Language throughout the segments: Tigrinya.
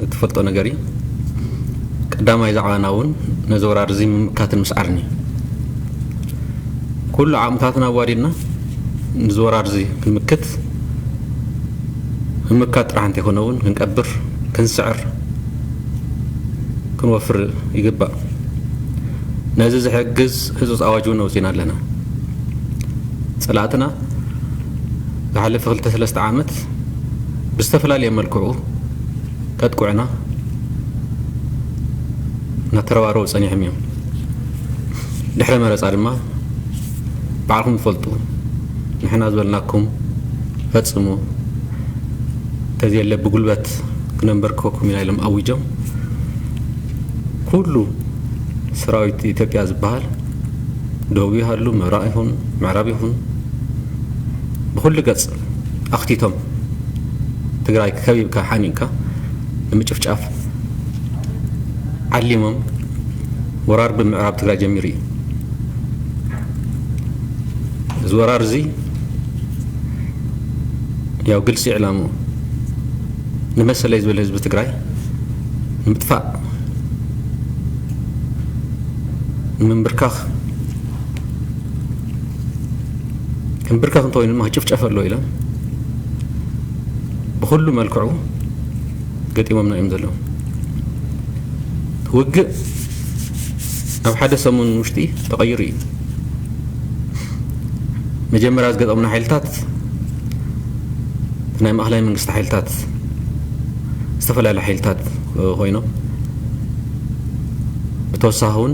እትፈልጦ ነገር እዩ። ቀዳማይ ዛዕባና እውን ነዚ ወራር እዚ ምምካትን ምስዓርን እዩ። ኩሉ ዓቕምታትና ኣዋዲድና ነዚ ወራር እዚ ክንምክት፣ ምምካት ጥራሕ እንተይኮነ እውን ክንቀብር፣ ክንስዕር፣ ክንወፍር ይግባእ። ነዚ ዝሕግዝ ህጹጽ ኣዋጅ እውን ኣውጺና ኣለና። ጸላእትና ዝሓለፈ ክልተ ሰለስተ ዓመት ብዝተፈላለየ መልክዑ ከጥቅዑና እናተረባረቡ ጸኒሖም እዮም። ድሕሪ መረጻ ድማ ባዕልኹም ትፈልጡ፣ ንሕና ዝበልናኩም ፈጽሙ፣ ተዘየለ ብጉልበት ክነንበርክኸኩም ኢና ኢሎም ኣዊጆም። ኩሉ ሰራዊት ኢትዮጵያ ዝበሃል ደቡብ ይሃሉ፣ ምብራቕ ይኹን ምዕራብ ይኹን ብኹሉ ገጽ ኣኽቲቶም ትግራይ ከቢብካ ሓኒቕካ ንምጭፍጫፍ ዓሊሞም ወራር ብምዕራብ ትግራይ ጀሚሩ እዩ። እዚ ወራር እዚ ያው ግልፂ ዕላምኡ ንመሰለይ ዝብል ህዝቢ ትግራይ ንምጥፋእ፣ ንምንብርካኽ፣ ክንብርከኽ እንተኮይኑ ድማ ክጭፍጨፍ ኣለዎ ኢሎም ብኩሉ መልክዑ ገጢሞምና እዮም ዘለዉ። ውግእ ኣብ ሓደ ሰሙን ውሽጢ ተቐይሩ እዩ። መጀመርያ ዝገጠሙና ሓይልታት ናይ ማእኸላይ መንግስቲ ሓይልታት፣ ዝተፈላለዩ ሓይልታት ኮይኖም፣ ብተወሳኺ እውን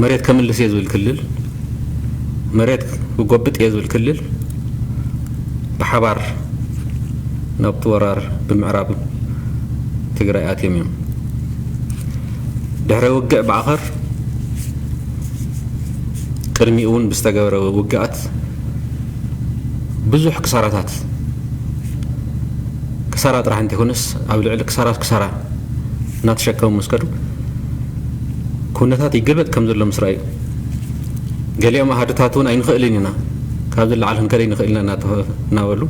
መሬት ከምልስ እየ ዝብል ክልል፣ መሬት ክጎብጥ እየ ዝብል ክልል ብሓባር ናብቲ ወራር ብምዕራብ ትግራይ ኣትዮም እዮም። ድሕሪ ውግእ ባዕኸር ቅድሚኡ እውን ብዝተገበረ ውግኣት ብዙሕ ክሳራታት፣ ክሳራ ጥራሕ እንተይኮነስ ኣብ ልዕሊ ክሳራት ክሳራ እናተሸከሙ ምስ ከዱ፣ ኩነታት ይግልበጥ ከም ዘሎ ምስ ረኣዩ፣ ገሊኦም ኣሃዱታት እውን ኣይንኽእልን ኢና፣ ካብዚ ንላዕሊ ክንከደ ኣይንኽእል ኢና እናተ-፣ እናበሉ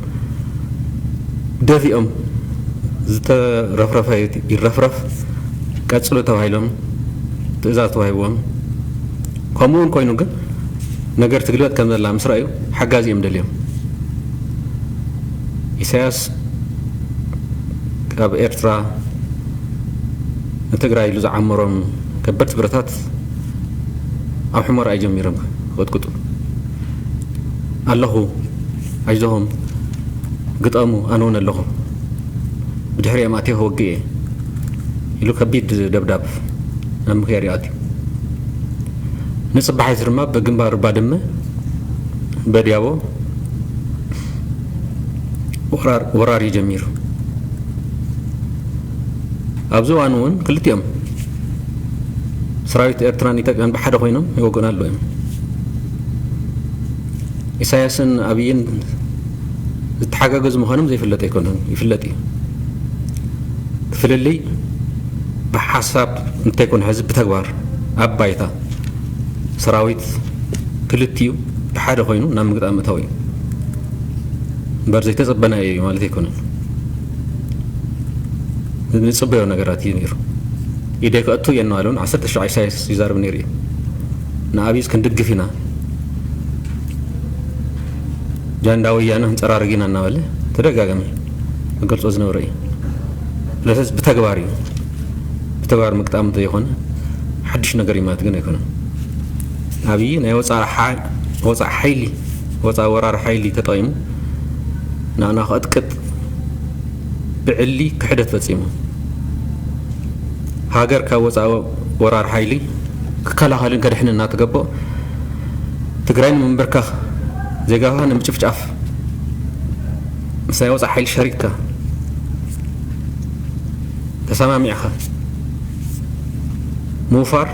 ደፊኦም፣ ዝተረፍረፈ ይረፍረፍ፣ ቀጽሉ ተባሂሎም ትእዛዝ ተዋሂብዎም። ከምኡ እውን ኮይኑ ግን ነገር ትግልበጥ ከም ዘላ ምስ ረኣዩ ሓጋዚ እዮም ደልዮም። ኢሳያስ ካብ ኤርትራ ንትግራይ ኢሉ ዝዓመሮም ከበድቲ ብረታት ኣብ ሑመራ እዩ ጀሚሮም ክቕጥቅጡ። ኣለኹ፣ ኣይዞኹም፣ ግጠሙ፣ ኣነ እውን ኣለኹ፣ ብድሕሪኦም ኣትየ ክወግእ እየ ኢሉ ከቢድ ደብዳብ ናብ ምክያድ እዩ ኣትዩ። ንጽባሒቱ ድማ ብግንባር ባድመ በድያቦ ወራር፣ ወራር እዩ ጀሚሩ። ኣብዚ እዋን እውን ክልቲኦም ሰራዊት ኤርትራን ኢትዮጵያን ብሓደ ኮይኖም ይወግኡና ኣለዉ እዮም። ኢሳያስን ኣብይን ዝተሓጋገዙ ምዃኖም ዘይፍለጥ ኣይኮነን፣ ይፍለጥ እዩ። እቲ ፍልልይ ብሓሳብ እንተይኮነ ሕዚ ብተግባር ኣብ ባይታ ሰራዊት ክልቲኡ ብሓደ ኮይኑ ናብ ምግጣም ምእታው እዩ። እምበር ዘይተጸበናዮ እዩ ማለት ኣይኮነን። ንጽበዮ ነገራት እዩ ነይሩ። ኢደይ ከእቱ እየ እናበለ እውን ዓሰርተ ሸውዓይ ኢሳያስ ይዛረብ ነይሩ እዩ። ንኣብይስ ክንድግፍ ኢና፣ ጃንዳ ወያነ ክንጸራርግ ኢና እናበለ ተደጋጋሚ ክገልጾ ዝነበረ እዩ። ስለዚ ብተግባር እዩ። ብተግባር ምግጣም ዘይኮነ ሓድሽ ነገር እዩ ማለት ግን ኣይኮነን። ኣብይ ናይ ወፃኢ ሓ-፣ ወፃኢ ሓይሊ፣ ወፃኢ ወራሪ ሓይሊ ተጠቒሙ ንኣና ክቕጥቅጥ ብዕሊ ክሕደት ፈጺሙ። ሃገር ካብ ወፃኢ ወራር ሓይሊ ክከላኸልን ከድሕንን እናተገበኦ፣ ትግራይ ንምንብርካኽ፣ ዜጋኻ ንምጭፍጫፍ፣ ምስ ናይ ወፃኢ ሓይሊ ሸሪክካ፣ ተሰማሚዕኻ ምውፋር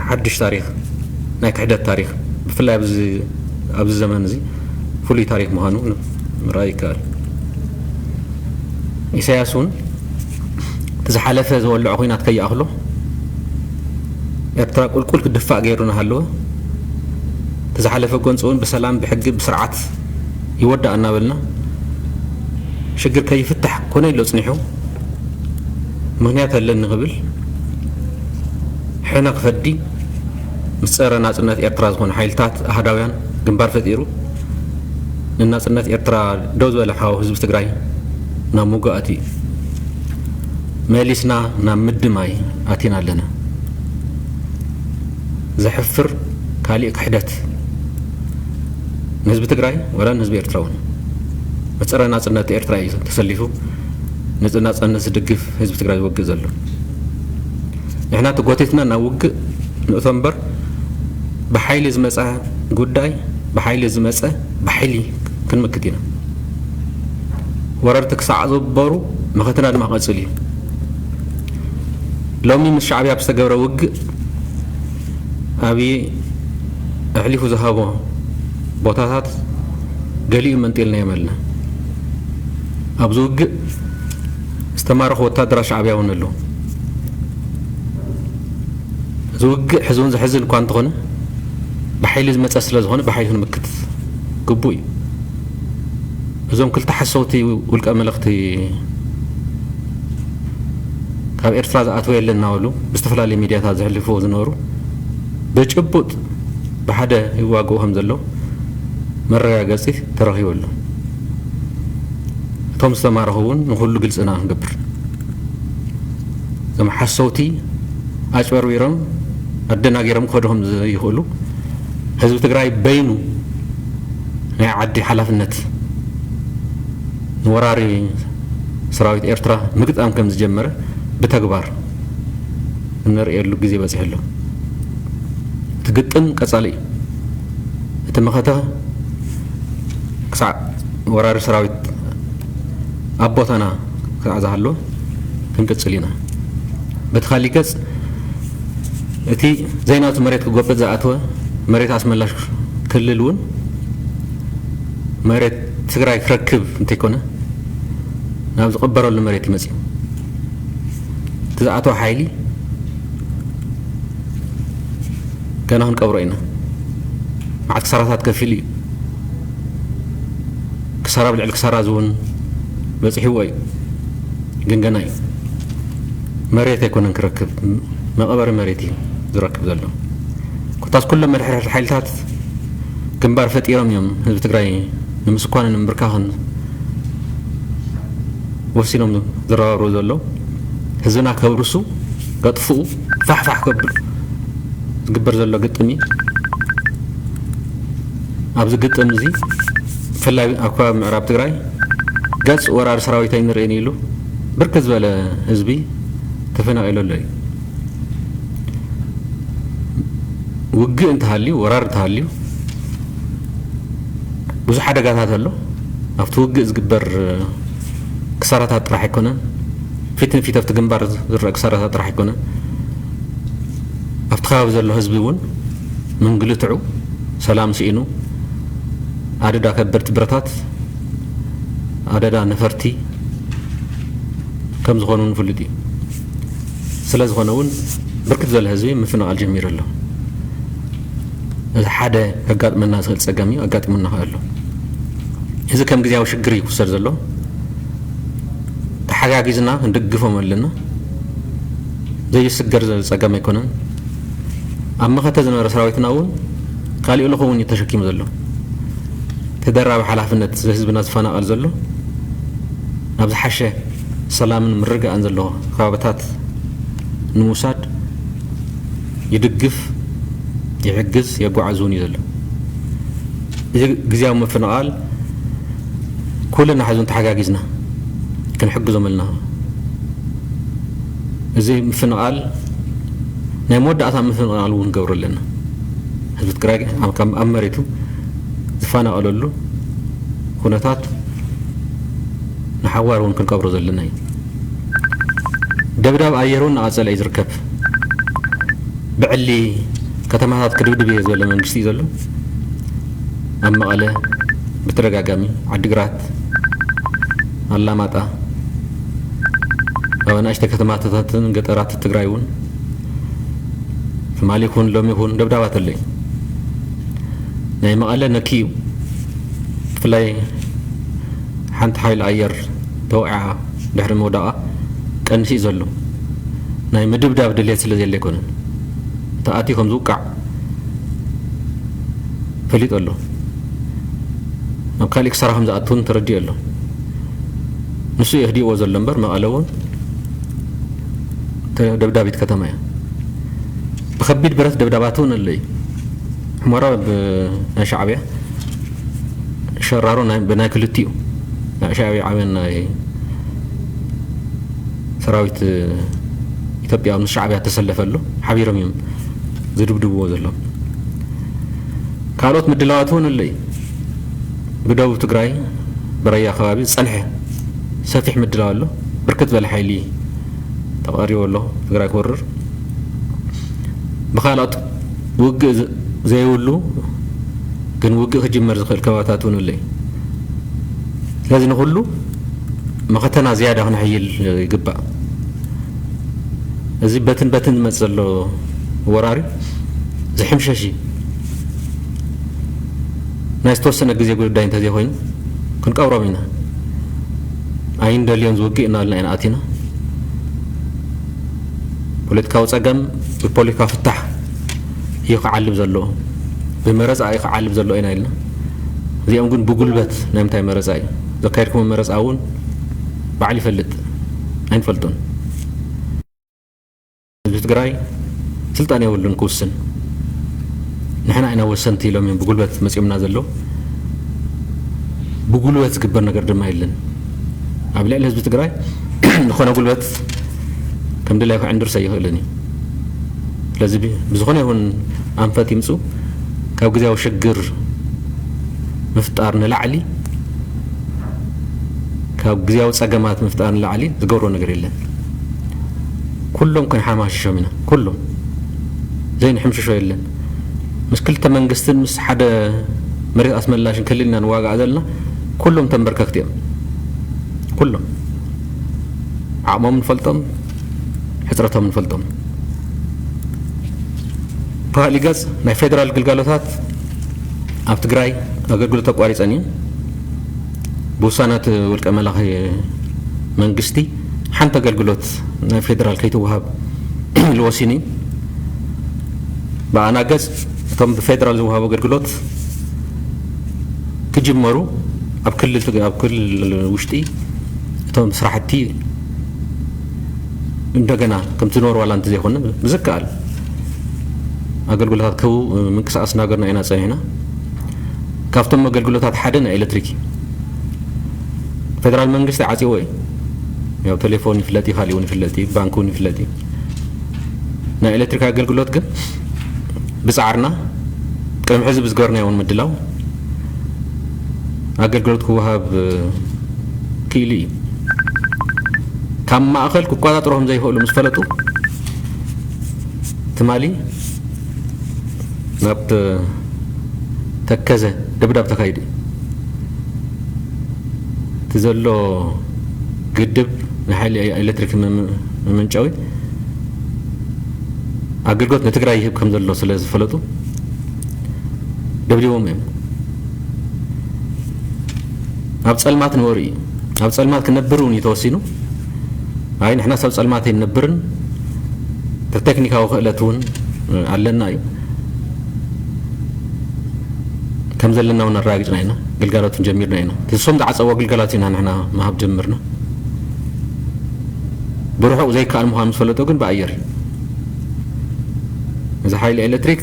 ሓድሽ ታሪኽ፣ ናይ ክሕደት ታሪኽ፣ ብፍላይ ኣብዚ፣ ኣብዚ ዘመን እዚ ፍሉይ ታሪኽ ምዃኑ ምርኣይ ይከኣል። ኢሳያስ እውን እቲ ዝሓለፈ ዝወልዖ ኲናት ከይኣኽሎ፣ ኤርትራ ቁልቁል ክትድፋእ ገይሩ እናሃለወ፣ እቲ ዝሓለፈ ጎንፂ እውን ብሰላም፣ ብሕጊ፣ ብስርዓት ይወዳእ እናበልና፣ ሽግር ከይፍታሕ ኮነ ኢሉ ጽኒሑ፣ ምኽንያት ኣለኒ ክብል ሕነ ክፈዲ ምስ ጸረ ናጽነት ኤርትራ ዝኾኑ ሓይልታት ኣሃዳውያን ግንባር ፈጢሩ፣ ንናጽነት ኤርትራ ደው ዝበለ ሓው ህዝቢ ትግራይ ናብ ምውጋእ ኣትዩ። መሊስና ናብ ምድማይ ኣቲና ኣለና። ዘሕፍር ካሊእ ክሕደት ንህዝቢ ትግራይ፣ ወላ ንህዝቢ ኤርትራ እውን። መጸረ ናጽነት ኤርትራ እዩ ተሰሊፉ ነቲ ናጽነት ዝድግፍ ህዝቢ ትግራይ ዝወግእ ዘሎ። ንሕና ተጎቲትና ናብ ውግእ ንእቶ እምበር፣ ብሓይሊ ዝመጸ ጉዳይ ብሓይሊ ዝመጸ ብሓይሊ ክንምክት ኢና። ወረርቲ ክሳዕ ዝግበሩ መኸትና ድማ ክቐጽል እዩ። ሎሚ ምስ ሻዕብያ ብዝተገብረ ውግእ ኣብዪ ኣሕሊፉ ዝሃቦ ቦታታት ገሊኡ መንጢልናዮም ኣለና። ኣብዚ ውግእ ዝተማረኹ ወታደራት ሻዕብያ እውን ኣለዉ። እዚ ውግእ ሕዚ እውን ዘሕዝን እኳ እንተኾነ፣ ብሓይሊ ዝመጸ ስለ ዝኾነ ብሓይሊ ክንምክት ግቡእ እዩ። እዞም ክልተ ሓሰውቲ ውልቀ መለኽቲ ካብ ኤርትራ ዝኣተወ የለን እናበሉ ብዝተፈላለየ ሚድያታት ዘሕልፍዎ ዝነበሩ፣ ብጭቡጥ ብሓደ ይዋግኡ ከም ዘለዉ መረጋገጺ ተረኺቡ ኣሎ። እቶም ዝተማረኹ እውን ንኹሉ ግልጺ ኢና ክንገብር። እዞም ሓሰውቲ ኣጭበርቢሮም ኣደናጊሮም ክኸዱ ከም ዘይኽእሉ ህዝቢ ትግራይ በይኑ ናይ ዓዲ ሓላፍነት ንወራሪ ሰራዊት ኤርትራ ምግጣም ከም ዝጀመረ ብተግባር እንርእየሉ ግዜ በጺሑ ኣሎ። እቲ ግጥም ቀጻሊ እዩ። እቲ መኸተ ክሳዕ ወራሪ ሰራዊት ኣብ ቦታና ክሳዕ ዝሃሎ ክንቅጽል ኢና። በቲ ካሊእ ገጽ፣ እቲ ዘይናቱ መሬት ክጎብጥ ዝኣተወ መሬት ኣስመላሽ ክልል እውን መሬት ትግራይ ክረክብ እንተይኮነ፣ ናብ ዝቕበረሉ መሬት እዩ መጺኡ። እቲ ዝኣተወ ሓይሊ ገና ክንቀብሮ ኢና። መዓት ክሳራታት ከፊሉ እዩ። ክሳራ ብልዕሊ ክሳራ ዝውን በጺሕዎ እዩ። ግን ገና እዩ። መሬት ኣይኮነን ክረክብ፣ መቐበሪ መሬት እዩ ዝረክብ ዘሎ። ኮታስ ኩሎም መድሕድሕድ ሓይልታት ግንባር ፈጢሮም እዮም ህዝቢ ትግራይ ንምስኳንን ንምብርካኽን ወሲኖም ዝረባረቡ ዘለዉ። ህዝብና ከብርሱ፣ ከጥፍኡ፣ ፋሕፋሕ ከብሉ ዝግበር ዘሎ ግጥም እዩ። ኣብዚ ግጥም እዚ ብፍላይ ኣብ ከባቢ ምዕራብ ትግራይ ገጽ ወራሪ ሰራዊት ኣይንርእን ኢሉ ብርክት ዝበለ ህዝቢ ተፈናቒሉ ኣሎ እዩ። ውግእ እንተሃልዩ፣ ወራር እንተሃልዩ፣ ብዙሕ ሓደጋታት ኣሎ። ኣብቲ ውግእ ዝግበር ክሳራታት ጥራሕ ኣይኮነን፣ ፊት ንፊት ኣብቲ ግንባር ዝረአ ክሳራታት ጥራሕ ኣይኮነን። ኣብቲ ከባቢ ዘሎ ህዝቢ እውን ምንግልትዑ፣ ሰላም ስኢኑ፣ ኣደዳ ከበድቲ ብረታት፣ ኣደዳ ነፈርቲ ከም ዝኾኑ ንፍልጥ እዩ። ስለ ዝኾነ እውን ብርክት ዝበለ ህዝቢ ምፍንቓል ጀሚሩ ኣሎ። እዚ ሓደ ከጋጥመና ዝኽእል ጸገም እዩ፣ ኣጋጢሙና ከ ኣሎ። እዚ ከም ግዝያዊ ሽግር እዩ ክውሰድ ዘሎ። ተሓጋጊዝና ክንድግፎም ኣለና። ዘይስገር ዘሎ ጸገም ኣይኮነን። ኣብ መኸተ ዝነበረ ሰራዊትና እውን ካሊእ ልኡኽ እውን እዩ ተሸኪሙ ዘሎ። ተደራቢ ሓላፍነት ህዝብና ዝፈናቐል ዘሎ ናብ ዝሓሸ ሰላምን ምርግጋእን ዘለዎ ከባብታት ንምውሳድ ይድግፍ፣ ይሕግዝ፣ የጓዓዝ እውን እዩ ዘሎ። እዚ ግዝያዊ ምፍንቓል ኩልና ሕዚ እውን ተሓጋጊዝና ክንሕግዞም ኣለና። እዚ ምፍንቓል ናይ መወዳእታ ምፍንቓል እውን ንገብሮ ኣለና። ህዝቢ ትግራይ ኣብ፣ ካብ፣ ኣብ መሬቱ ዝፈናቐለሉ ኩነታት ንሓዋር እውን ክንቀብሮ ዘለና እዩ። ደብዳብ ኣየር እውን እናቐጸለ እዩ ዝርከብ። ብዕሊ ከተማታት ክድብድብ እየ ዝበለ መንግስቲ እዩ ዘሎ። ኣብ መቐለ ብተደጋጋሚ፣ ዓዲግራት፣ ኣላማጣ፣ ኣብ ኣናእሽተይ ከተማታትን ገጠራት ትግራይ እውን ትማሊ ይኹን ሎሚ ይኹን ደብዳባት ኣሎ እዩ። ናይ መቐለ ነኪ እዩ። ብፍላይ ሓንቲ ሓይሊ ኣየር ተወቂዓ ድሕሪ ምውዳቓ ቀንሲ እዩ ዘሎ። ናይ ምድብዳብ ድሌት ስለ ዘየለ ኣይኮነን። ተኣትዩ ከም ዝውቃዕ ፈሊጡ ኣሎ። ናብ ካሊእ ክሳራ ከም ዝኣቱ እውን ተረዲኡ ኣሎ። ንሱ እዩ ህዲእዎ ዘሎ እምበር፣ መቐለ እውን ተ-፣ ደብዳቢት ከተማ እያ። ብኸቢድ ብረት ደብዳባት እውን ኣሎ እዩ። ሑመራ ብ-፣ ናይ ሻዕብያ ሸራሮ ናይ፣ ብናይ ክልቲኡ ናይ ሻዕብያ ዓብን ናይ ሰራዊት ኢትዮጵያ ምስ ሻዕብያ ተሰለፈሉ ሓቢሮም እዮም ዝድብድብዎ ዘለዉ። ካልኦት ምድላዋት እውን ኣሎ እዩ። ብደቡብ ትግራይ ብራያ ከባቢ ዝጸንሐ ሰፊሕ ምድላው ኣሎ። ብርክት ዝበለ ሓይሊ ተቐሪቡ ኣሎ ትግራይ ክወርር። ብኻልኦት ውግእ ዘ-፣ ዘይብሉ ግን ውግእ ክጅመር ዝኽእል ከባቢታት እውን ኣሎ እዩ። ስለዚ ንኹሉ መኸተና ዝያዳ ክነሕይል ይግባእ። እዚ በትን በትን ዝመጽእ ዘሎ ወራሪ ዝሕምሸሽ እዩ። ናይ ዝተወሰነ ግዜ ጉዳይ እንተዘይኮይኑ ክንቀብሮም ኢና። ኣይንደልዮን ዝውግእ እናበልና ኢና ኣቲና። ፖለቲካዊ ጸገም ብፖለቲካዊ ፍታሕ እዩ ክዓልብ ዘለዎ፣ ብመረጻ እዩ ክዓልብ ዘለዎ ኢና ኢልና። እዚኦም ግን ብጉልበት ናይ ምንታይ መረጻ እዩ ዘካየድኩም? መረጻ እውን ባዕሉ ይፈልጥ ኣይንፈልጦን። ህዝቢ ትግራይ ስልጣን የብሉን ክውስን። ንሕና ኢና ወሰንቲ ኢሎም እዮም ብጉልበት መጺኦምና ዘለዉ። ብጉልበት ዝግበር ነገር ድማ የለን። ኣብ ልዕሊ ህዝቢ ትግራይ ዝኾነ ጉልበት ከም ድላይ ክዕንድርስ ኣይኽእልን እዩ። ስለዚ ብ-፣ ብዝኾነ ይኹን ኣንፈት ይምፁ፣ ካብ ግዜያዊ ሽግር ምፍጣር ንላዕሊ፣ ካብ ግዜያዊ ጸገማት ምፍጣር ንላዕሊ ዝገብሮ ነገር የለን። ኩሎም ክንሓማሽሾም ኢና፣ ኩሎም። ዘይንሕምሽሾ የለን። ምስ ክልተ መንግስትን ምስ ሓደ መሬት ኣስመላሽን ክልል ኢና ንዋጋእ ዘለና፣ ኩሎም ተንበርከክቲ እዮም። ኩሎም። ዓቕሞም ንፈልጦም፣ ሕጽረቶም ንፈልጦም። ብኻሊእ ገጽ፣ ናይ ፌደራል ግልጋሎታት ኣብ ትግራይ ኣገልግሎት ኣቋሪጸን እየን። ብውሳነ እቲ ውልቀ መላኺ መንግስቲ ሓንቲ ኣገልግሎት ናይ ፌደራል ከይትወሃብ ኢሉ ወሲኑ እዩ። ብኣና ገጽ፣ እቶም ብፌደራል ዝወሃቡ ኣገልግሎት ክጅመሩ፣ ኣብ ክልል ትግ-፣ ኣብ ክልል ውሽጢ እቶም ስራሕቲ እንደገና ከምቲ ዝነበሩ ዋላ እንተዘይኮነ ብዝከኣል ኣገልግሎታት ክህቡ ምንቅስቃስ እናገርና ኢና ጸኒሕና። ካብቶም ኣገልግሎታት ሓደ ናይ ኤሌክትሪክ እዩ። ፌደራል መንግስቲ ዓጽዎ እዩ። ያው ቴሌፎን ይፍለጥ እዩ፣ ካሊእ እውን ይፍለጥ እዩ፣ ባንክ እውን ይፍለጥ እዩ። ናይ ኤሌክትሪክ ኣገልግሎት ግን ብጻዕርና ቅድሚ ሕዚ ብዝገበርናዮ እውን ምድላው ኣገልግሎት ክወሃብ ክኢሉ እዩ። ካብ ማእኸል ክቆጻጸሩ ከም ዘይኽእሉ ምስ ፈለጡ ትማሊ ናብ ተከዘ ደብዳብ ተካይዱ። እቲ ዘሎ ግድብ ንሓይሊ ኤሌክትሪክ ምም-፣ ምምንጫዊ ኣገልግሎት ንትግራይ ይህብ ከም ዘሎ ስለ ዝፈለጡ ደብዲቦም እዮም። ኣብ ጸልማት ንበሩ እዩ። ኣብ ጸልማት ክነብር እውን እዩ ተወሲኑ። ኣይ፣ ንሕናስ ኣብ ጸልማት ኣይንነብርን፣ ቴክኒካዊ ክእለት እውን ኣለና እዩ። ከም ዘለና እውን ኣረጋጊጽና ኢና፣ ግልጋሎት እውን ጀሚርና ኢና። እቲ ንሶም ዝዓጸዎ ግልጋሎት ኢና ንሕና ምሃብ ጀምርና። ብርሑቕ ዘይከኣል ምዃኑ ምስ ፈለጡ ግን ብኣየር እዩ። እዚ ሓይሊ ኤሌክትሪክ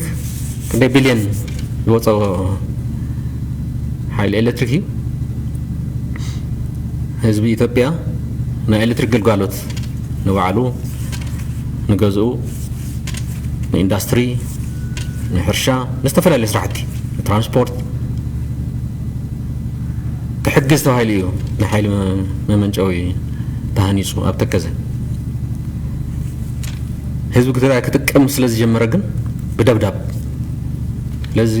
ክንደይ ቢልዮን ዝወጾ ሓይሊ ኤሌክትሪክ እዩ። ህዝቢ ኢትዮጵያ ናይ ኤሌክትሪክ ግልጋሎት ንባዕሉ፣ ንገዝኡ፣ ንኢንዳስትሪ፣ ንሕርሻ፣ ንዝተፈላለዩ ስራሕቲ፣ ንትራንስፖርት ክሕግዝ ተባሂሉ እዩ ንሓይሊ መ-፣ መመንጨዊ ተሃኒጹ ኣብ ተከዘ። ህዝቢ ትግራይ ክጥቀም ስለ ዝጀመረ ግን ብደብዳብ። ስለዚ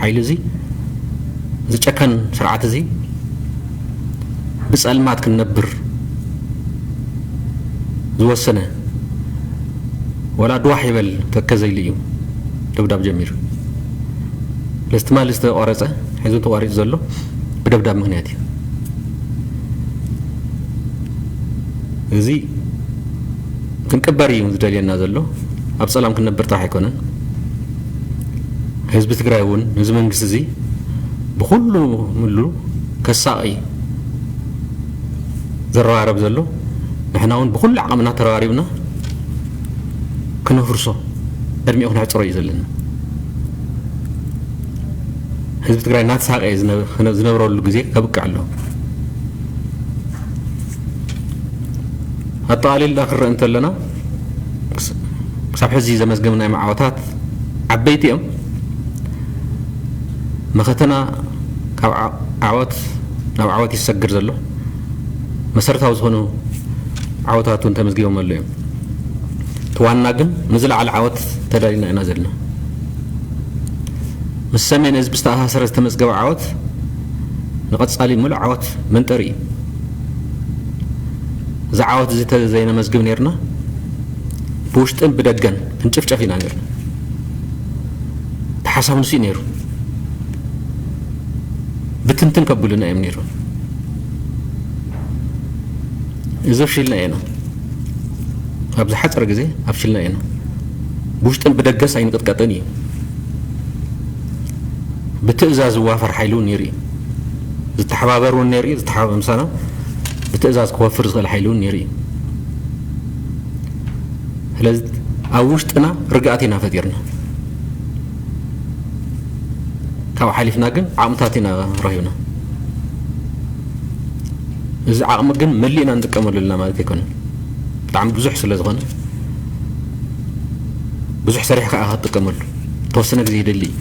ሓይሊ እዚ፣ እዚ ጨካን ስርዓት እዚ ብጸልማት ክንነብር ዝወሰነ፣ ወላ ድዋሕ ይበል ተከዘ ኢሉ እዩ ደብዳብ ጀሚሩ። ስለዚ ትማሊ ዝተቋረጸ፣ ሕዚ ተቋሪጹ ዘሎ ብደብዳብ ምኽንያት እዩ። እዚ ክንቅበር እዩ ዝደልየና ዘሎ። ኣብ ጸላም ክንነብር ጥራሕ ኣይኮነን። ህዝቢ ትግራይ እውን ነዚ መንግስቲ እዚ ብኹሉ ምሉ ከሳቒ ዘረባረብ ዘሎ፣ ንሕና እውን ብኹሉ ዓቕምና ተረባሪብና ክነፍርሶ ዕድሚኡ ክነሕፅሮ እዩ ዘለና። ህዝቢ ትግራይ እናተሳቐየ ዝነ-፣ ዝነብረሉ ግዜ ከብቅዕ ኣለዎ። ኣጠቓሊልና ክንርኢ እንተለና፣ ክስ-፣ ክሳብ ሕዚ ዘመዝገብናዮም ዓወታት ዓበይቲ እዮም። መኸተና ካብ ዓ-፣ ዓወት ናብ ዓወት ይሰግር ዘሎ። መሰረታዊ ዝኾኑ ዓወታት እውን ተመዝጊቦም ኣለዉ እዮም። እቲ ዋና ግን ንዝለዓለ ዓወት ተዳሊና ኢና ዘለና። ምስ ሰሜን ህዝቢ ዝተኣሳሰረ ዝተመዝገበ ዓወት ንቐጻሊ ምሉእ ዓወት መንጠሪ እዩ። እዚ ዓወት እዚ ተዘይነመዝግብ ነይርና፣ ብውሽጥን ብደገን ክንጭፍጨፍ ኢና ነይርና። እቲ ሓሳብ ንሱ እዩ ነይሩ። ብትንትን ከብሉና እዮም ነይሩ። እዚ ኣፍሽልና ኢና። ኣብ ዝሓጸረ ግዜ ኣፍሽልና ኢና። ብውሽጥን ብደገስ ኣይንቅጥቀጥን እዩ። ብትእዛዝ ዝዋፈር ሓይሊ እውን ነይሩ እዩ። ዝተሓባበር እውን ነይሩ እዩ። ዝተሓባበር ምሳና ብትእዛዝ ክወፍር ዝኽእል ሓይሊ እውን ነይሩ እዩ። ስለዚ ኣብ ውሽጥና ርግኣት ኢና ፈጢርና። ካብ ሓሊፍና ግን ዓቕምታት ኢና ረኺብና። እዚ ዓቕሚ ግን መሊእና ንጥቀመሉ ኣለና ማለት ኣይኮነን። ብጣዕሚ ብዙሕ ስለ ዝኾነ፣ ብዙሕ ሰሪሕካ ኢኻ ክትጥቀመሉ። ተወሰነ ግዜ ይደሊ እዩ።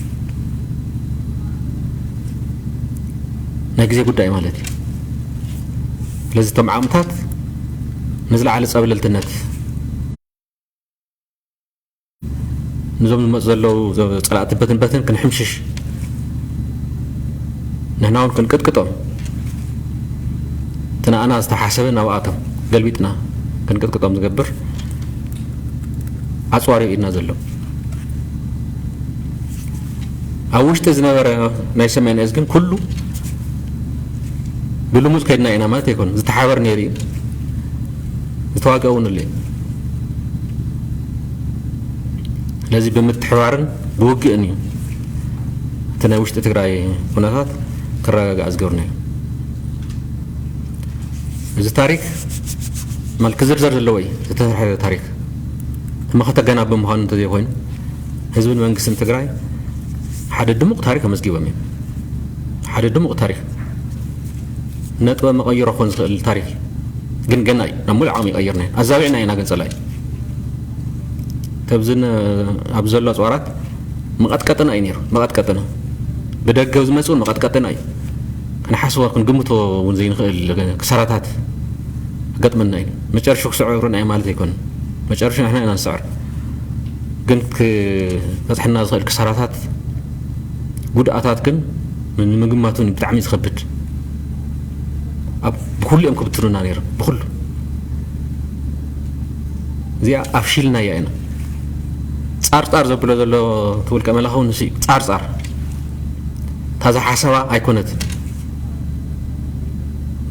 ናይ ግዜ ጉዳይ ማለት እዩ። ስለዚ እቶም ዓቕምታት ንዝለዓለ ጸብለልትነት፣ ነዞም ዝመፁ ዘለዉ ጸላእቲ በትን በትን ክንሕምሽሽ፣ ንሕና እውን ክንቅጥቅጦም፣ እቲ ንኣና ዝተሓሰበ ናብኣቶም ገልቢጥና ክንቅጥቅጦም ዝገብር ኣፅዋር እዩ ኢድና ዘሎ። ኣብ ውሽጢ ዝነበረ ናይ ሰሜን እዝ ግን ኩሉ ብልሙፅ ከይድና ኢና ማለት ኣይኮነን። ዝተሓበር ነይሩ እዩ፣ ዝተዋግአ እውን ኣሎ እዩ። ስለዚ ብምትሕባርን ብውግእን እዩ እቲ ናይ ውሽጢ ትግራይ ኩነታት ክረጋጋእ ዝገብርናዮ። እዚ ታሪክ ማለት ክዝርዘር ዘለዎ እዩ፣ ዝተሰርሐ ታሪክ። እቲ መኸተ ገና ብምዃኑ እንተዘይኮይኑ፣ ህዝብን መንግስትን ትግራይ ሓደ ድሙቕ ታሪክ ኣመዝጊቦም እዮም። ሓደ ድሙቕ ታሪክ፣ ነጥበ መቐይሮ ክኾን ዝኽእል ታሪክ እዩ። ግን ገና እዩ፣ ናብ ሙሉእ ዓቕሚ ይቐይርና ኢና። ኣዛቢዕና ኢና ግን ጸላኢ። ተብዝን ኣብ ዘሎ ኣፅዋራት መቐጥቀጥና እዩ ነይሩ፣ መቐጥቀጥና። ብደገ ዝመፁ እውን መቐጥቀጥና እዩ። ክንሓስቦ ክንግምቶ እውን ዘይንኽእል ክሳራታት ክገጥመና እዩ። መጨረሹ ክስዕሩና እዩ ማለት ኣይኮነን። መጨረሹ ንሕና ኢና ንስዕር። ግን ክበፅሐና ዝኽእል ክሳራታት፣ ጉድኣታት ግን ንምግማት እውን ብጣዕሚ እዩ ዝኸብድ። ኣብ፣ ብኹሉ እዮም ክብትኑና ነይሮም፣ ብኹሉ። እዚኣ ኣፍሺልናያ ኢና። ጻርጻር ዘብሎ ዘሎ እቲ ውልቀ መላኺ እውን ንሱ እዩ። ጻርጻር። እታ ዝሓሰባ ኣይኮነትን።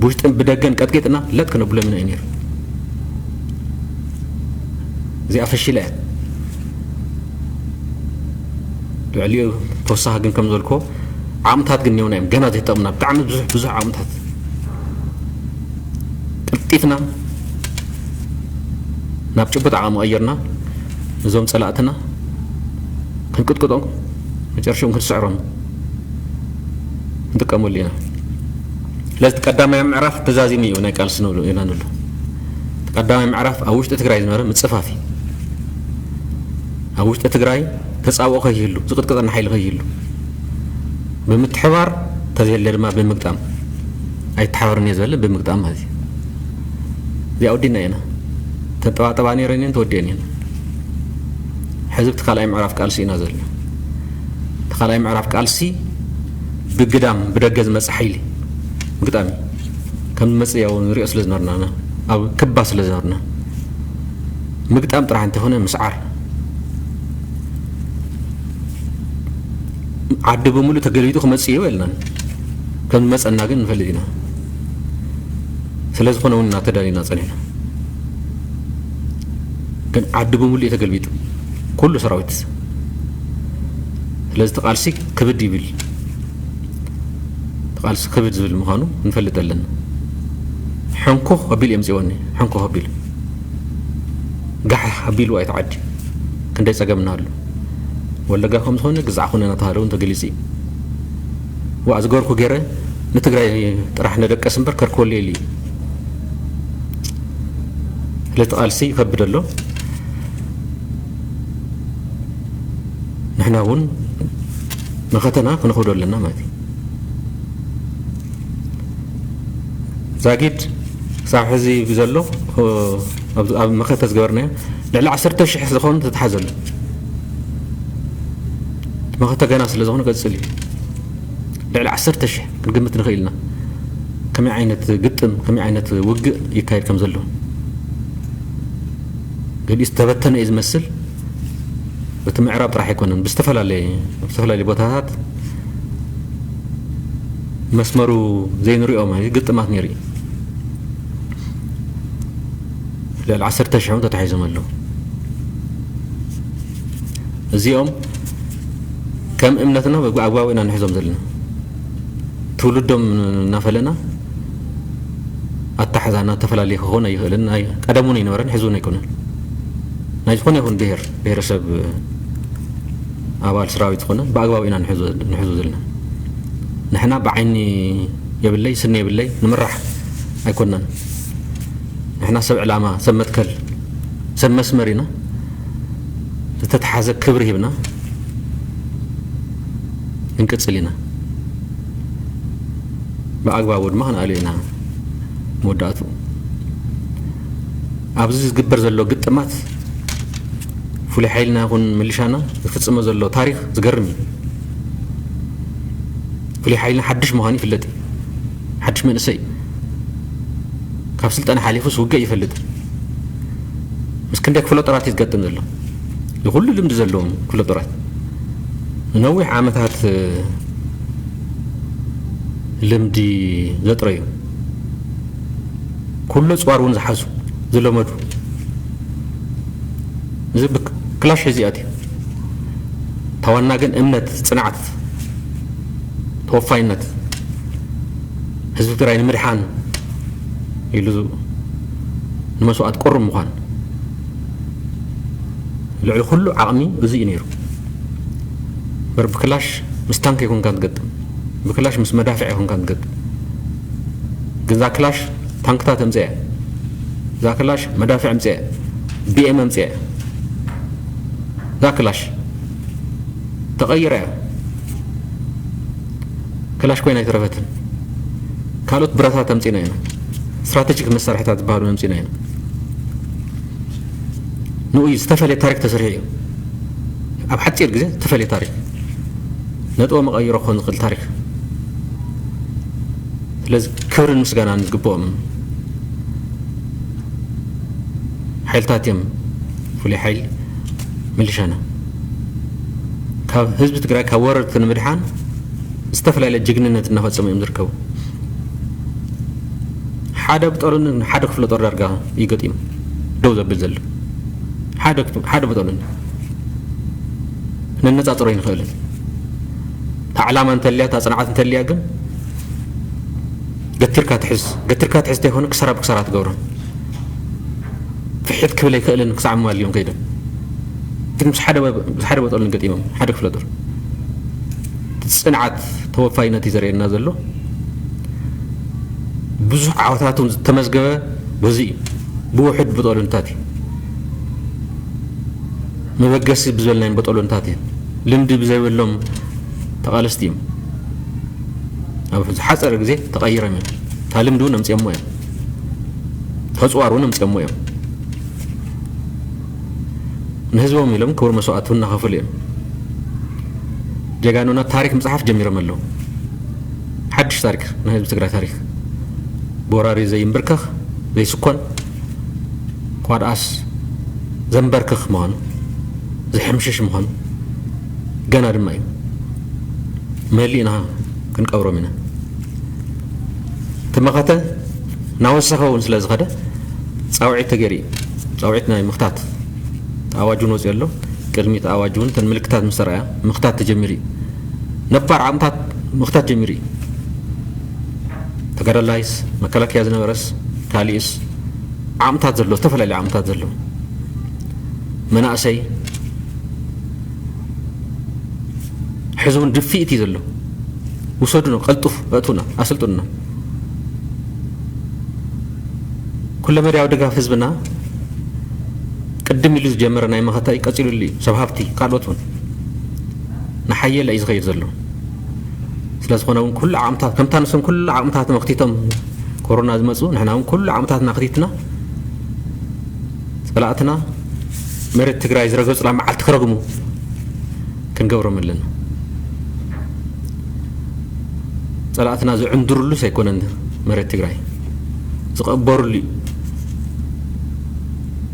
ብውሽጥን ብደገን ቀጥቂጥና ለጥ ክነብሎም ኢና እዩ ነይሩ። እዚኣ ፈሺላ እያ። ልዕሊኡ ተወሳኺ ግን ከም ዘልኮ ዓቕምታት ግን እኒኦና እዮም። ገና ዘይተጠቕምና ብጣዕሚ ብዙሕ፣ ብዙሕ ዓቕምታት። ቀልጢፍና ናብ ጭቡጥ ዓቕሚ ቀይርና፣ ነዞም ጸላእትና ክንቅጥቅጦም፣ መጨረሻኦም ክንስዕሮም ንጥቀመሉ ኢና። ስለዚ እቲ ቀዳማይ ምዕራፍ ተዛዚሙ እዩ ናይ ቃልሲ ንብሎ ኢና ንብሎ። እቲ ቀዳማይ ምዕራፍ ኣብ ውሽጢ ትግራይ ዝነበረ ምጽፋፍ እዩ። ኣብ ውሽጢ ትግራይ ተጻብኦ ከይህሉ፣ ዝቕጥቅጠና ሓይሊ ከይህሉ፣ ብምትሕባር፣ እንተዘየለ ድማ ብምግጣም። ኣይተሓባርን እየ ዝበለ ብምግጣም ማለት እዩ። እዚኣ ወዲና ኢና። ተንጠባጠባ ነይረን እየን፣ ተወዲአን እየን። ሕዚ ኣብቲ ካልኣይ ምዕራፍ ቃልሲ ኢና ዘለና። እቲ ካልኣይ ምዕራፍ ቃልሲ ብግዳም ብደገ ዝመጽእ ሓይሊ ምግጣም እዩ። ከም ዝመጽእ ያው ንሪኦ ስለ ዝነበርና፣ ኣብ ክባ ስለ ዝነበርና፣ ምግጣም ጥራሕ እንተይኮነ ምስዓር። ዓዲ ብምሉእ ተገልቢጡ ክመጽእ እዩ ኢልናን ከም ዝመጸና ግን ንፈልጥ ኢና። ስለ ዝኾነ እውን ኢና ተዳሊና ጸኒሕና። ዓዲ ብምሉእ እዩ ተገልቢጡ፣ ኩሉ ሰራዊት። ስለዚ እቲ ቃልሲ ክብድ ይብል፣ እቲ ቃልሲ ክብድ ዝብል ምዃኑ ክንፈልጥ ኣለና። ሕንኩኽ ኣቢሉ እዮም ፅወኒ፣ ሕንኩኽ ኣቢሉ ጋሕ ኣቢሉ ኣይተዓዲ። ክንደይ ፀገም እናሃሉ ወለጋ ከም ዝኾነ ግዛዕ ኮነ እናተባሃለ እውን ተገሊፁ እዩ። ዋእ ዝገበርኩ ገይረ ንትግራይ ጥራሕ ነደቀስ እምበር ከርክበሉ የለ እዩ። ስለቲ ቃልሲ ይኸብድ ኣሎ። ንሕና እውን መኸተና ክነኸዶ ኣለና ማለት እዩ። ዛጊድ ክሳብ ሕዚ ብዘሎ ኣብ መኸተ ዝገበርናዮ ልዕሊ ዓሰርተ ሽሕ ዝኾኑ ተተሓዘሉ። መኸተ ገና ስለ ዝኾነ ቀፅል እዩ። ልዕሊ ዓሰርተ ሽሕ ክንግምት ንኽእል ኢና። ከመይ ዓይነት ግጥም፣ ከመይ ዓይነት ውግእ ይካየድ ከም ዘሎ። ገሊኡ ዝተበተነ እዩ ዝመስል። እቲ ምዕራብ ጥራሕ ኣይኮነን፣ ብዝተፈላለየ፣ ብዝተፈላለየ ቦታታት መስመሩ ዘይንሪኦ ማለት ግጥማት ነይሩ እዩ። ልዕሊ ዓሰርተ ሽሕ እውን ተታሒዞም ኣለዉ። እዚኦም ከም እምነትና ብኣግባቡ ኢና ንሕዞም ዘለና። ትውልዶም እናፈለና ኣተሓዛና ተፈላለየ ክኸውን ኣይኽእልን። ናይ ቀደም እውን ኣይነበረን፣ ሕዚ እውን ኣይኮነን። ናይ ዝኾነ ይኹን ብሔር ብሔረሰብ ኣባል ሰራዊት ዝኾነ ብኣግባቡ ኢና ንሕዞ ንሕዞ ዘለና። ንሕና ብዓይኒ የብለይ ስኒ የብለይ ንምራሕ ኣይኮናን። ንሕና ሰብ ዕላማ፣ ሰብ መትከል፣ ሰብ መስመር ኢና። ዝተተሓዘ ክብሪ ሂብና ክንቅፅል ኢና። ብኣግባቡ ድማ ክንኣልዮ ኢና መወዳእትኡ። ኣብዚ ዝግበር ዘሎ ግጥማት ፍሉይ ሓይልና ይኹን ምልሻና ዝፍፅሞ ዘሎ ታሪኽ ዝገርም እዩ። ፍሉይ ሓይልና ሓድሽ ምዃኑ ይፍለጥ እዩ። ሓድሽ መንእሰይ እዩ። ካብ ስልጠና ሓሊፉስ ውግእ ይፈልጥ። ምስ ክንደይ ክፍለ ጦራት እዩ ዝገጥም ዘሎ። ይኹሉ ልምዲ ዘለዎም ክፍለ ጦራት ንነዊሕ ዓመታት ልምዲ ዘጥረዩ፣ ኩሎ ፅዋር እውን ዝሓዙ ዝለመዱ። እዚ ብክ- ክላሽ ሒዙ ይኣትዩ። ተዋና ግን እምነት፣ ፅንዓት፣ ተወፋይነት፣ ህዝቢ ትግራይ ንምድሓን ኢሉ ንመስዋእት ቅሩብ ምዃን ልዕሊ ኩሉ ዓቕሚ እዚ እዩ ነይሩ። እምበር ብክላሽ ምስ ታንክ ኣይኮንካን ትገጥም፣ ብክላሽ ምስ መዳፍዕ ኣይኮንካን ትገጥም። ግን እዛ ክላሽ ታንክታት ኣምፅአ፣ እዛ ክላሽ መዳፍዕ ኣምፅአ፣ ቢኤም ኣምፅአ። እዛ ክላሽ ተቐይራ እያ። ክላሽ ኮይና ኣይተረፈትን። ካልኦት ብረታት ኣምፂና ኢና። ስትራቴጂክ መሳርሕታት ዝበሃሉ ኣምፂና ኢና። ንኡ ዝተፈለየ ታሪክ ተሰሪሑ እዩ። ኣብ ሓፂር ግዜ ዝተፈለየ ታሪክ፣ ነጥቦ መቐይሮ ክኾን ዝኽእል ታሪክ። ስለዚ ክብርን ምስጋናን ዝግብኦም ሓይልታት እዮም። ፍሉይ ሓይሊ፣ ምልሻና ካብ ህዝቢ ትግራይ ካብ ወረርቲ ንምድሓን ዝተፈላለየ ጅግንነት እናፈፀሙ እዮም ዝርከቡ። ሓደ ብጠሉኒ ሓደ ክፍለ ጦር ዳርጋ እዩ ገጢሙ ደው ዘብል ዘሎ። ሓደ ክፍ- ሓደ ብጠሉኒ ነነፃፅሮ ኣይንኽእልን። እታ ዕላማ እንተልያ፣ እታ ፅንዓት እንተልያ ግን ገቲርካ ትሕዝ፣ ገቲርካ ትሕዝ እንተይኮነ ክሰራ ብክሰራ ትገብሮን። ፍሕት ክብል ኣይክእልን ክሳዕ ማልዮም ከይዶም። ግን ምስ ሓደ በ- ምስ ሓደ በጠሉን ገጢሞም ሓደ ክፍለ ጦር። ጽንዓት ተወፋይነት እዩ ዘርእየና ዘሎ። ብዙሕ ዓወታት እውን ዝተመዝገበ በዚ እዩ። ብውሑድ ብጠሉንታት እዩ። መበገሲ ብዘበልናዮም በጠሉንታት እዩ። ልምዲ ብዘይብሎም ተቓለስቲ እዮም። ኣብ ዝሓፀረ ግዜ ተቐይሮም እዮም። እታ ልምዲ እውን ኣምፅኦሞ እዮም። ተፅዋር እውን ኣምፅኦሞ እዮም። ንህዝቦም ኢሎም ክቡር መስዋእቲ እናኸፈሉ እዮም። ጀጋኑና ታሪክ ምፅሓፍ ጀሚሮም ኣለዉ። ሓድሽ ታሪክ ናይ ህዝቢ ትግራይ ታሪክ። ብወራሪ ዘይንብርከኽ ዘይስኮን፣ ኳድኣስ ዘንበርክኽ ምዃኑ፣ ዝሕምሽሽ ምዃኑ ገና ድማ እዩ። መሊእና ክንቀብሮም ኢና። እቲ መኸተ እናወሰኸ እውን ስለ ዝኸደ ፃውዒት ተገይሩ እዩ። ፃውዒት ናይ ምኽታት ኣዋጅ እውን ወፂኡ ኣሎ። ቅድሚ እቲ ኣዋጅ እውን እተን ምልክታት ምስ ተረኣያ ምኽታት ተጀሚሩ እዩ። ነባር ዓቕምታት ምኽታት ጀሚሩ እዩ። ተጋዳላይስ፣ መከላከያ ዝነበረስ፣ ካሊእስ፣ ዓቕምታት ዘለዎ፣ ዝተፈላለዩ ዓቕምታት ዘለዎ መናእሰይ፣ ሕዚ እውን ድፍኢት እዩ ዘሎ። ውሰዱና፣ ቀልጡፍ፣ እእቱና፣ ኣሰልጥኑና። ኩለመዳያዊ ድጋፍ ህዝብና ቅድም ኢሉ ዝጀመረ ናይ መኸተ እዩ ቀፂሉሉ እዩ። ሰብ ሃብቲ፣ ካልኦት እውን ንሓየለ እዩ ዝኸይድ ዘሎ። ስለ ዝኾነ እውን ኩሉ ዓቕምታት፣ ከምታ ንሶም ኩሉ ዓቕምታት መኽቲቶም ኮሮና ዝመፁ፣ ንሕና እውን ኩሉ ዓቕምታትና ኣኽቲትና፣ ፀላእትና መሬት ትግራይ ዝረገፁላ መዓልቲ ክረግሙ ክንገብሮም ኣለና። ፀላእትና ዝዕንድሩሉስ ኣይኮነን፣ መሬት ትግራይ ዝቐበሩሉ እዩ።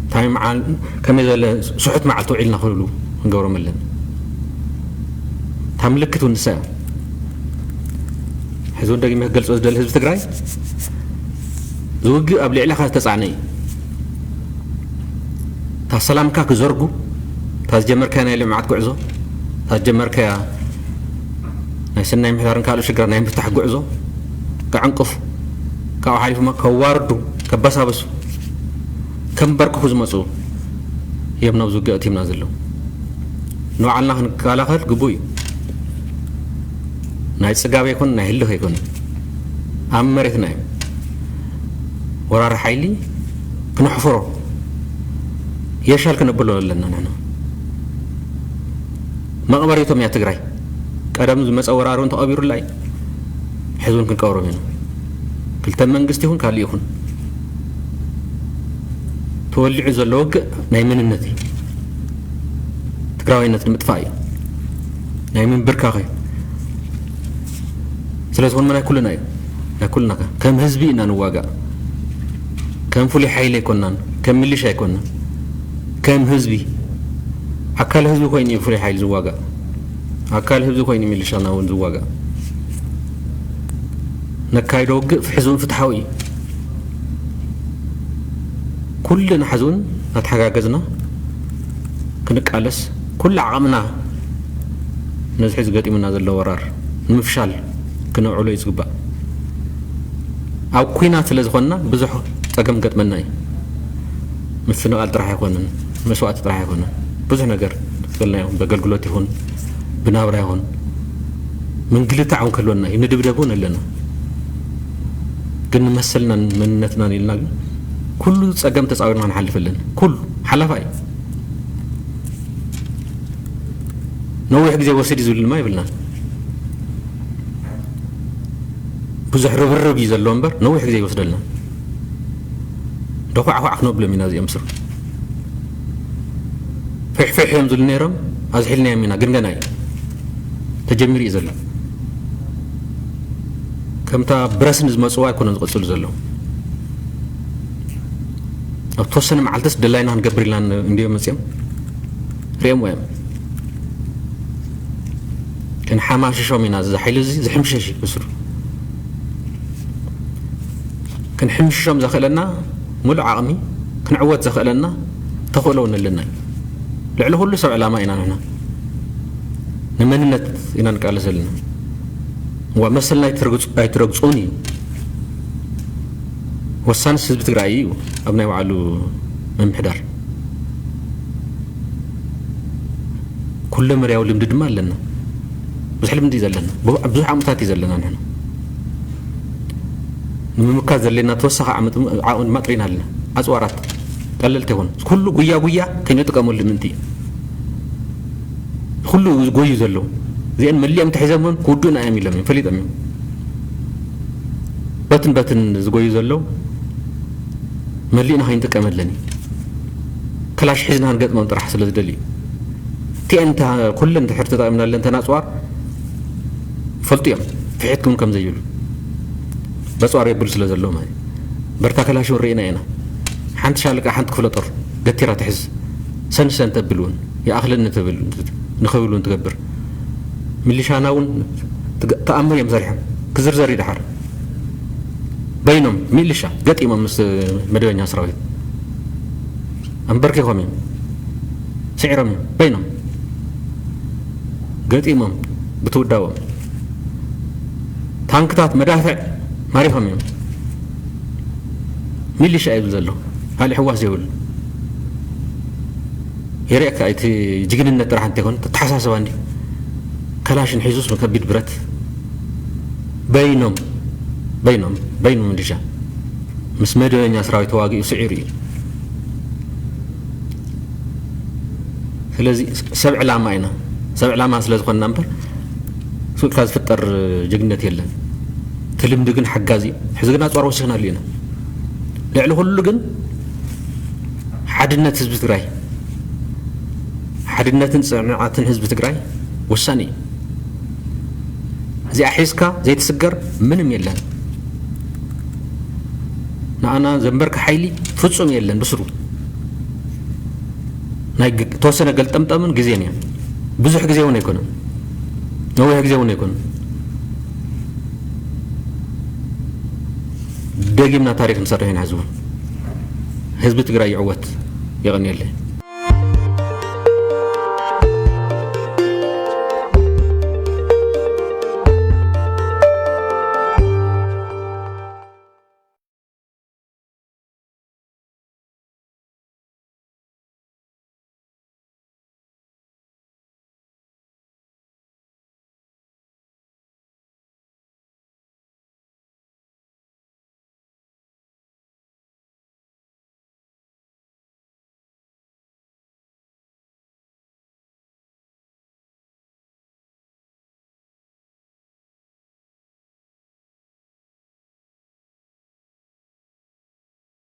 እንታይ መዓል-፣ ከመይ ዝበለ ስሑት መዓልቲ ውዒልና ክብሉ ክንገብሮም ኣለና። እታ ምልክት እውን ንሳ እያ። ሕዚ እውን ደጊመ ክገልፆ ዝደሊ ህዝቢ ትግራይ፣ ዝውግእ ኣብ ልዕለኻ ዝተፃዕነ እዩ። እታ ሰላምካ ክዘርጉ፣ እታ ዝጀመርካያ ናይ ልምዓት ጉዕዞ፣ እታ ዝጀመርካያ ናይ ሰናይ ምሕዳርን ካልእ ሽግራት ናይ ምፍታሕ ጉዕዞ ከዕንቅፉ፣ ካብኡ ሓሊፉ ከዋርዱ፣ ከበሳብሱ፣ ከንበርክኹ ዝመፁ እዮም ናብዚ ውግእ ኣእትዩና ዘለዉ። ንባዕልና ክንከላኸል ግቡእ እዩ። ናይ ፅጋብ ኣይኮን፣ ናይ ህልኽ ኣይኮን፣ ኣብ መሬትና እዩ። ወራሪ ሓይሊ ክነሕፍሮ የሻል ክነብሎ ኣለና። ንሕና መቕበሪቶም እያ ትግራይ። ቀደም ዝመፀ ወራሪ እውን ተቐቢሩላ እዩ። ሕዚ እውን ክንቀብሮም ኢና። ክልተ መንግስቲ ይኹን ካልእ ይኹን፣ ተወሊዑ ዘሎ ውግእ ናይ መንነት እዩ። ትግራዋይነት ንምጥፋእ እዩ። ናይ ምንብርካኽ እዩ። ስለ ዝኾነ ናይ ኩልና እዩ። ናይ ኩልና ከ-፣ ከም ህዝቢ ኢና ንዋጋእ። ከም ፍሉይ ሓይሊ ኣይኮናን፣ ከም ሚሊሻ ኣይኮናን። ከም ህዝቢ፣ ኣካል ህዝቢ ኮይኑ እዩ ፍሉይ ሓይሊ ዝዋጋእ። ኣካል ህዝቢ ኮይኑ ሚሊሻና እውን ዝዋጋእ። ነካይዶ ውግእ ፍሕዙን ፍትሓዊ እዩ። ኩልና ሕዚ እውን እናተሓጋገዝና ክንቃለስ፣ ኩሉ ዓቕምና ነዚ ሕዚ ገጢሙና ዘሎ ወራር ንምፍሻል ክነውዕሎ እዩ ዝግባእ። ኣብ ኲናት ስለ ዝኾንና ብዙሕ ጸገም ገጥመና እዩ። ምፍንቓል ጥራሕ ኣይኮነን፣ መስዋእቲ ጥራሕ ኣይኮነን። ብዙሕ ነገር ዝኸፈልናዮ፣ ብኣገልግሎት ይኹን ብናብራ ይኹን ምንግልታዕ እውን ክህልወና እዩ፣ ንድብደብ እውን ኣለና። ግን ንመሰልናን መንነትናን ኢልና ግን ኩሉ ጸገም ተጻዊርና ክንሓልፍ ኣለና። ኩሉ ሓላፋ እዩ። ነዊሕ ግዜ ወስድ እዩ ዝብል ድማ ይብልና። ብዙሕ ርብርብ እዩ ዘለዎ እምበር ነዊሕ ግዜ ይወስደልና። ደኳዕኳዕ ክነብሎም ኢና እዚኦም ስሩ። ፍሕፍሕ እዮም ዝብሉ ነይሮም፣ ኣዝሒልናዮም ኢና፣ ግን ገና እዩ። ተጀሚሩ እዩ ዘሎ። ከምታ ብረስን ዝመፅዋ ኣይኮነን ዝቐፅሉ ዘለዉ። ኣብ ተወሰነ መዓልትስ ደላይና ክንገብር ኢልና እንድዮም መፅኦም። ሪኦም እዮም። ክንሓማሽሾም ኢና፣ እዚ ሓይሊ እዚ ዝሕምሸሽ እዩ ብስሩ። ክንሕምሽሾም ዘኽእለና ሙሉእ ዓቕሚ፣ ክንዕወት ዘኽእለና ተኽእሎ እውን ኣለና እዩ። ልዕሊ ኩሉ ሰብ ዕላማ ኢና ንሕና። ንመንነት ኢና ንቃለስ ዘለና። እዋ መሰልና ኣይትረግጹ-፣ ኣይትረግጹን እዩ። ወሳንስ ህዝቢ ትግራይ እዩ ኣብ ናይ ባዕሉ ምምሕዳር። ኩለ መዳያዊ ልምዲ ድማ ኣለና። ብዙሕ ልምዲ እዩ ዘለና። ብዙ-፣ ብዙሕ ዓመታት እዩ ዘለና ንሕና። ንምምካት ዘድልየና ተወሳኺ ዓመት፣ ዓቕሚ ድማ ጥሪና ኣለና። ኣፅዋራት ቀለልቲ ይኹን። ኩሉ ጉያ ጉያ ከይንጥቀመሉ ምእንቲ እዩ። ኩሉ ዝጎዩ ዘለዉ። እዚአን መሊኦም ተሒዞም እውን ክውድኡና እዮም ኢሎም እዮም፣ ፈሊጦም እዮም። በትን በትን ዝጎዩ ዘለዉ መሊእና ከይንጥቀመለን እዩ። ክላሽ ሒዝና ክንገጥሞም ጥራሕ ስለ ዝደልዩ። እቲአን እንተ-፣ ኩለን ድሕር ተጠቒምናለን እተን ኣፅዋር ይፈልጡ እዮም። ፍሒት ክውን ከም ዘይብሉ። በፅዋር የብሉ ስለ ዘለዉ ማለት እዩ። በርታ ክላሽ እውን ርኢና ኢና። ሓንቲ ሻለቃ፣ ሓንቲ ክፍለ ጦር ገቲራ ትሕዝ። ሰንሰን ተብል እውን፣ ይኣኽለኒ ተብል፣ ንኽብል እውን ትገብር። ሚሊሻና እውን ትገ-፣ ተኣምር እዮም ሰሪሖም። ክዝርዘር እዩ ደሓር። በይኖም ሚሊሻ ገጢሞም ምስ መደበኛ ሰራዊት ኣንበርኪኾም እዮም። ስዒሮም እዮም በይኖም ገጢሞም ብትውዳዎም ታንክታት መዳፍዕ ማሪኾም እዮም። ሚሊሻ እዩ ዘሎ ካልእ ሕዋስ ዘይብሉ። የርእየካ እቲ ጅግንነት ጥራሕ እንተይኮነ ተተሓሳስባ እንዲ ከላሽን ሒዙስ ከቢድ ብረት በይኖም በይኖም በይኑ ሚሊሻ ምስ መደበኛ ሰራዊት ተዋጊኡ ስዒሩ እዩ። ስለዚ ሰብ ዕላማ ኢና። ሰብ ዕላማ ስለ ዝኾንና እምበር ስቕ ኢልካ ዝፍጠር ጅግነት የለን። እቲ ልምዲ ግን ሓጋዚ እዩ። ሕዚ ግን ኣፅዋር ወሲኽናሉ ኢና። ልዕሊ ኩሉ ግን ሓድነት ህዝቢ ትግራይ፣ ሓድነትን ፅንዓትን ህዝቢ ትግራይ ወሳኒ እዩ። እዚኣ ሒዝካ ዘይትስገር ምንም የለን። ንኣና ዘንበርካ ሓይሊ ፍጹም የለን ብስሩ። ናይ ግ- ተወሰነ ገልጠምጠምን ግዜን እዮም። ብዙሕ ግዜ እውን ኣይኮነን፣ ነዊሕ ግዜ እውን ኣይኮነን። ደጊምና ታሪክ ንሰርሕ ኢና። ህዝቡ ህዝቢ ትግራይ ይዕወት። የቐንየለይ።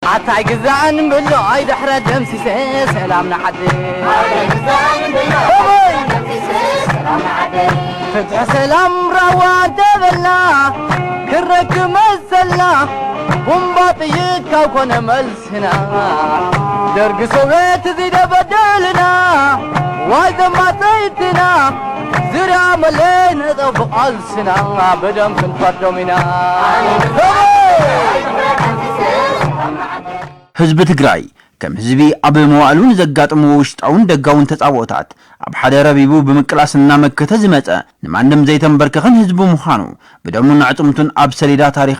ኣታ ኣይግዛእን ብሎ ኣይድሕረ ደምሲሰ ሰላም ንዓዲ። ፍትሒ ሰላም ራዋ ደበልና ክረክብ መሰልና ቡምባ ጥይት ካብ ኮነ መልስና ደርጊ ሶብየት እዚ ደበደልና ዋይ ዘማፀይትና ዝርያ መለይ ነጠፍ ቃልስና ብደም ክንፈርዶም ኢና። ህዝቢ ትግራይ ከም ህዝቢ ኣብ መዋእሉ ንዘጋጥምዎ ውሽጣውን ደጋውን ተጻብኦታት ኣብ ሓደ ረቢቡ ብምቅላስ እናመከተ ዝመጸ ንማንም ዘይተንበርከኸን ህዝቢ ምዃኑ ብደሙን ኣዕጽምቱን ኣብ ሰሌዳ ታሪኽ